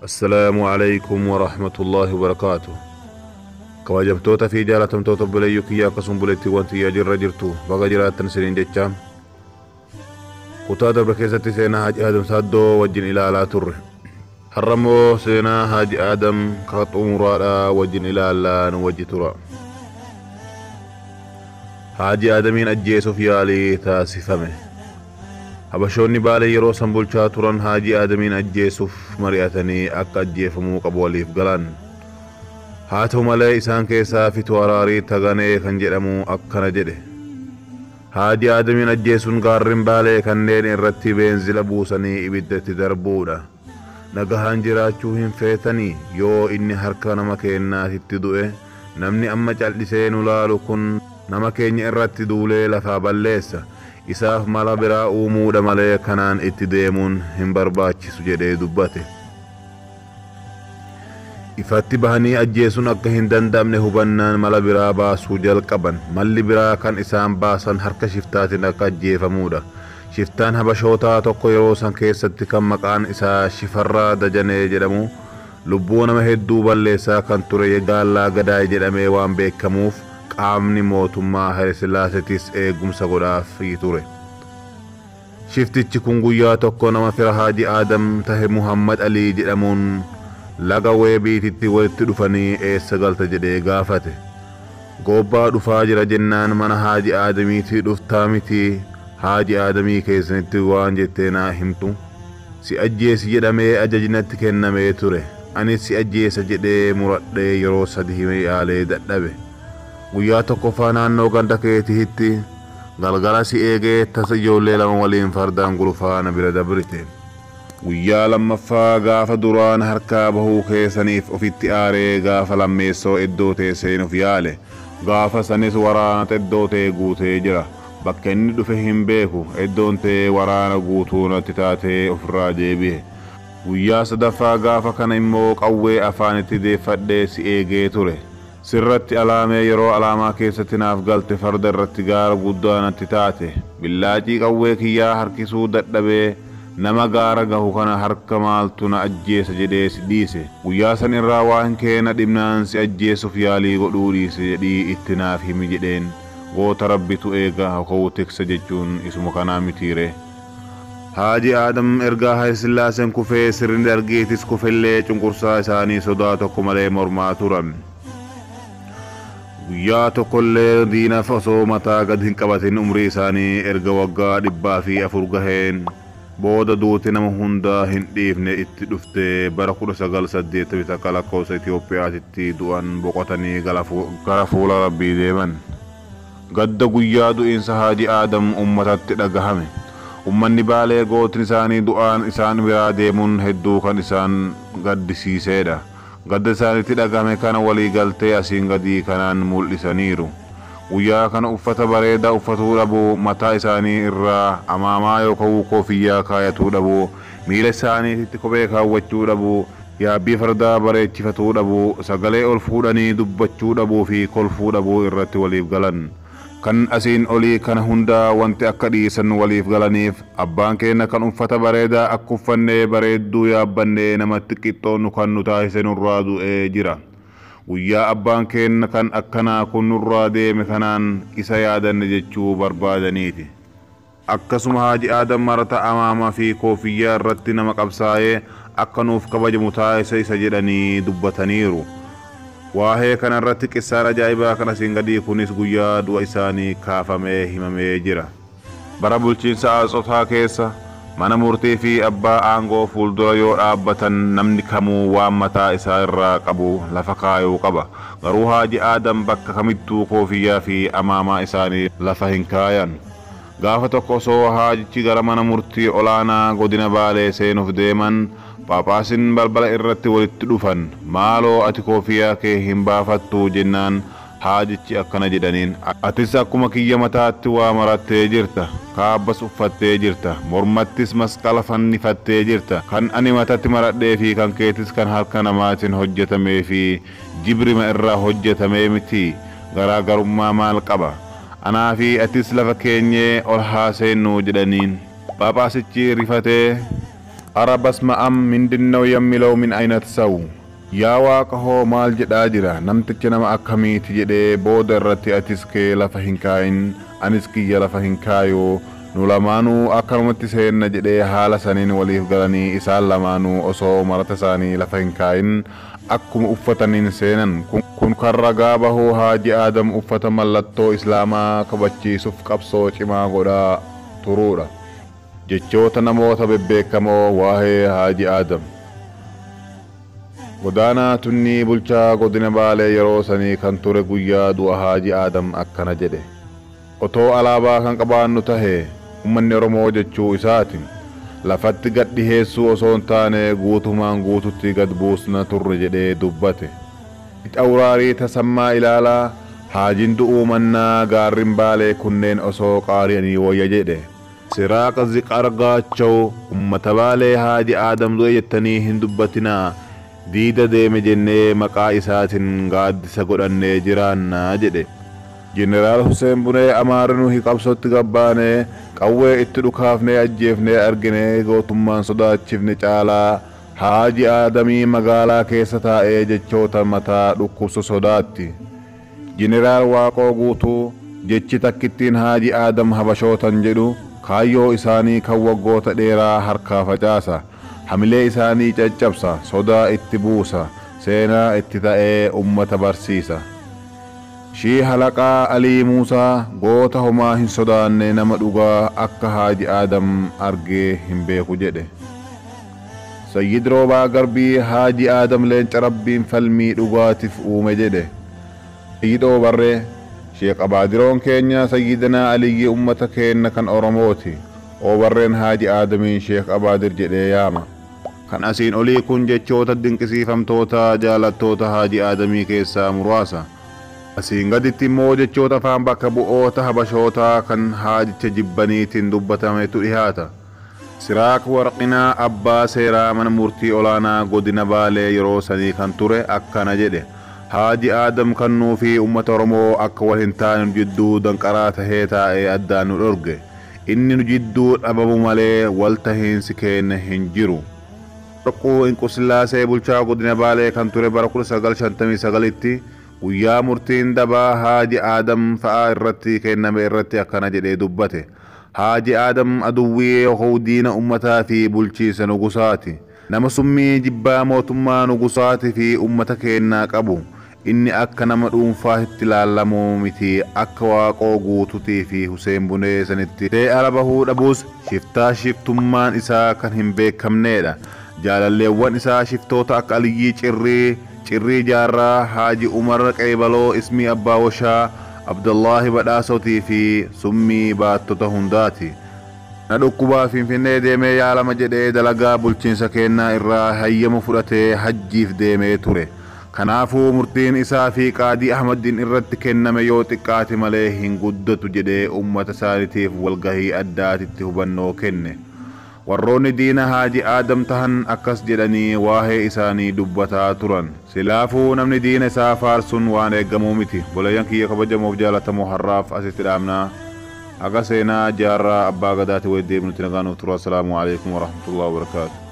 Assalaamu alaykum warahmatullaahi wabarakaatu. Kabajamtoota fi jaalatamtoota obboleeyyuu kiyya akkasuma buleettiiwwan tiyyaa jirra jirtu baga jiraattan isiniin jecha kutaa darbe keessatti seenaa Haaji Aadam Saaddoo wajjin ilaalaa turre. Har'a immoo seenaa Haaji Aadam ka xumuraadhaa wajjin ilaallaa nu wajji tura. Haaji Aadamiin ajjeesuuf yaalii taasifame. Habashoonni Baalee yeroo san bulchaa turan Haaji Aadamiin ajjeesuuf mari'atanii akka ajjeefamuu qabu waliif galan. Haa ta'u malee isaan keessaa Fitwaraarii Taganee kan jedhamu akkana jedhe. Haaji Aadamiin ajjeesuun gaarreen Baalee kanneen irratti beenzila buusanii ibiddatti darbuudha. Nagahaan jiraachuu hin feetanii yoo inni harka nama keennaatitti du'e namni amma cal'isee nu laalu kun nama keenya irratti duulee lafaa balleessa. Isaaf mala biraa uumuudha malee kanaan itti deemuun hin barbaachisu jedhee dubbate. Ifatti bahanii ajjeesuun akka hin danda'amne hubannaan mala biraa baasuu jalqaban. Malli biraa kan isaan baasan harka shiftaatiin akka ajjeefamuudha. Shiftaan Habashootaa tokko yeroo san keessatti kan maqaan isaa Shifarraa Dajanee jedhamu lubbuu nama hedduu balleessaa kan ture Gaallaa Gadaay jedhamee waan beekamuuf qaamni mootummaa Hayilesillaaseetis eegumsa godhaafii ture. Shiftichi kun guyyaa tokko nama fira Haaji Aadam tahe Muhammad Alii jedhamuun laga Weebiititti walitti dhufanii eessa galta jedhee gaafate. Goobbaa dhufaa jira jennaan mana Haaji Aadamiitii dhuftaa miti Haaji Aadamii keessanitti waan jettee naa himtu. Si ajjeesi jedhamee ajajnatti kennamee ture. Anis si ajjeesa jedhee muradhee yeroo sadi himee yaalee dadhabe. Guyyaa tokkoffaa naannoo ganda keetiitti galgala si eegee tasa ijoollee lama waliin fardaan gulufaa na bira dabrite. Guyyaa lammaffaa gaafa duraan harkaa bahuu keessaniif ofitti aaree gaafa lammeessoo iddoo tee seenuuf yaale. Gaafa sanis waraana iddoo tee guutee jira. Bakka inni dhufe hin beeku. Iddoon tee waraana guutuu natti taatee ofirraa deebi'e. Guyyaa sadaffaa gaafa kana immoo qawwee afaanitti deeffadhee si eegee ture. Sirratti alaamee yeroo alaamaa keessatti naaf galte farda irratti gaara guddaa natti taate. Billaacii qawwee kiyyaa harkisuu dadhabee nama gaara gahu kana harka maaltu na ajjeesa jedhee si dhiise. Guyyaa san irraa waan keena dhibnaan si ajjeesuuf yaalii godhuu dhiise jedhii itti naaf himi jedheen. Goota rabbitu eega hokowuu tiksa jechuun isuma kanaa mitiire. Haaji Aadam ergaa Hayilesillaaseen kufee sirni dargiitis kufellee cunqursaa isaanii sodaa tokko malee mormaa turan. Guyyaa tokkollee diinaaf osoo mataa gad hin qabatin umrii isaanii erga waggaa 104 gaheen booda duuti nama hundaa hin dhiifne itti dhuftee bara 1981 lakkoofsa Itoophiyaatitti du'an boqotanii gara fuula rabbii deeman. Gadda guyyaa du'iinsa Haaji Aadam uummatatti dhagahame. Uummanni Baalee gootni isaanii du'aan isaan biraa deemuun hedduu kan isaan gaddisiisedha. Gadda isaanitti dhagahame kana walii galtee asiin gadii kanaan mul'isaniiru. Guyyaa kana uffata bareedaa uffatuu dhabuu, mataa isaanii irraa amaamaa yookaan koofiyyaa kaayatuu dhabuu, miila isaaniitti kophee kaawwachuu dhabuu, yaabbii fardaa bareechifatuu dhabuu, sagalee ol fuudhanii dubbachuu dhabuu fi kolfuu dhabuu irratti waliif galan. Kan asiin olii kana hundaa wanti akka dhiisan waliif galaniif abbaan keenya kan uffata bareedaa akka uffannee bareedduu yaabbannee namatti qixxoonnu kan nu taasise nurraa du'ee jira. Guyyaa abbaan keenya kan akkanaa kun nurraa deeme kanaan isa yaadanne jechuu barbaadaniiti. Akkasuma Haaji Aadam marata amaamaa fi koofiyyaa irratti nama qabsaa'ee akka nuuf kabajamu taasise isa jedhanii dubbataniiru. Waa'ee kanarratti qissaan ajaa'ibaa kan asiin gadii kunis guyyaa du'a isaanii kaafamee himamee jira. Bara bulchiinsa Atsotaa keessa mana murtii fi abbaa aangoo fuuldura yoo dhaabbatan namni kamuu waan mataa isaa irraa qabu lafa kaayuu qaba. Garuu Haaji Aadam bakka kamittuu koofiyyaa fi amaamaa isaanii lafa hin kaayan. Gaafa tokko osoo haajichi gara mana murtii olaanaa godina Baalee seenuuf deeman Phaaphaasiin balbala irratti walitti dhufan. Maaloo ati koofiyyaa kee hin baafattuu jennaan haajichi akkana jedhaniin. Atis akkuma kiyya mataatti waa marattee jirta. Kaabbas uffattee jirta. Mormattis masqala fannifattee jirta. Kan ani matatti maradhee fi kan keetis kan harka namaatiin hojjetamee fi jibrima irraa hojjetamee miti. Garaagarummaa maal qaba? Anaa fi atis lafa keenyee ol haa seennu jedhaniin. Phaaphaasichi rifatee Ara basma'am ምንድነው የሚለው ምን አይነት ሰው? Yaa Waaqa hoo maal jedhaa jira, namtichi nama akkamiiti jedhee booda irratti atis kee lafa hin kaayin, anis kiyya lafa hin kaayuu, nu lamaanuu akkanumatti seenna jedhee haala saniin waliif galanii isaan lamaanuu osoo marata isaanii lafa hin kaayin akkuma uffataniin seenan. Kun kan ragaa bahuu Haaji Aadam uffata mallattoo Islaamaa kabachiisuuf qabsoo cimaa godhaa turuudha. Jechoota namoota bebbeekamoo waa'ee Haaji Aadam. Godaanaa Tunnii bulchaa godina Baalee yeroo sanii kan ture guyyaa du'a Haaji Aadam akkana jedhe. Otoo alaabaa kan qabaannu tahe ummanni Oromoo jechuu isaati. Lafatti gad dhiheessuu osoo hin taane guutumaan guututti gad buusna turre jedhee dubbate. Xawraarii Tasammaa Ilaalaa Haajin du'uu mannaa gaarrin Baalee kunneen osoo qaari'anii wayya jedhe. Siraaqa Ziqargaachaw ummata Baalee Haaji Aadam du'e jettanii hin dubbatinaa, diida deeme jennee maqaa isaatiin gaaddisa godhannee jiraannaa jedhe. Jeneraal Hussein Bunee Amaara nuhi qabsootti gabbaanee qawwee itti dhukaafnee ajjeefnee arginee gootummaan sodaachifne caalaa Haaji Aadamii magaalaa keessa taa'ee jechoota mataa dhukkubsu sodaatti. Jeneraal Waaqoo Guutuu jechi takkittiin Haaji Aadam habashootan jedhu kaayyoo isaanii kan waggoota dheeraa harkaa facaasa. Hamilee isaanii caccabsa, sodaa itti buusa, seenaa itti ta'ee ummata barsiisa. Shii Halaqaa Alii Muusaa goota homaa hin sodaanne nama dhugaa akka Haaji Aadam argee hin beeku jedhe. Sayyid Roobaa Garbii Haaji Aadam leenca Rabbiin falmii dhugaatiif uume jedhe. Sayyid Oobarree Sheekh Abaadiroon keenya Sayyidinaa Aliyyi ummata keenna kan Oromooti. Oobarreen Haaji Aadamiin Sheekh Abaadir jedhee yaama. Kan asiin olii kun jechoota dinqisiifamtoota jaalattoota Haaji Aadamii keessaa muraasa. Asiin gaditti immoo jechoota afaan bakka bu'oota habashootaa kan haajicha jibbaniitiin dubbatametu dhihaata. Siraaq Warqinaa abbaa seeraa mana murtii olaanaa godina Baalee yeroo sanii kan ture akkana jedhe. Haaji Aadam kan nuu fi uummata Oromoo akka wal hin taane jidduu danqaraa tahee taa'ee addaan nu dhorge. Inni nu jidduu dhabamu malee wal tahiinsi keenya hin jiru. Warquu Inqusillaasee bulchaa godina Baalee kan ture bara 1959tti guyyaa murtiin dabaa Haaji Aadam fa'aa irratti kenname irratti akkana jedhee dubbate. Haaji Aadam aduwwii yookaan diina uummataa fi bulchiinsa nugusaati. Nama summii jibbaa mootummaa nugusaatii fi uummata keenyaa qabu. Inni akka nama dhuunfaatti ilaalamuu miti, akka Waaqoo Guutuutii fi Hussein Bunee sanitti ta'e ala bahuu dhabuus shiftaa shiftummaan isaa kan hin beekamneedha. Jaalalleewwan isaa shiftoota akka Aliyyii Cirrii, Cirrii Jaarraa, Haaji Umar Qeebaloo, Ismii Abbaa Washaa, Abdullaahi Badhaasotii fi summii baattota hundaati. Na dhukkubaa Finfinnee deemee yaalama jedhee dalagaa bulchiinsa keenyaa irraa hayyama fudhatee hajjiif deemee ture. Kanaafuu murtiin isaa fi Qaadii Ahmadiin irratti kenname yoo xiqqaate malee hin guddatu jedhee uummata isaaniitiif walgahii addaatitti hubannoo kenne. Warroonni diina Haaji Aadam tahan akkas jedhanii waa'ee isaanii dubbataa turan. Silaafuu namni diina isaa faarsuun waan eeggamuu miti. Boleeyyan kiyya kabajamoof jaalatamoo har'aaf asitti dhaabnaa. Haga seenaa jaarraa abbaa gadaati walitti deebinutti nagaan nuuf tura. Assalaamu alaikum warahmatullahi wabarakaatu.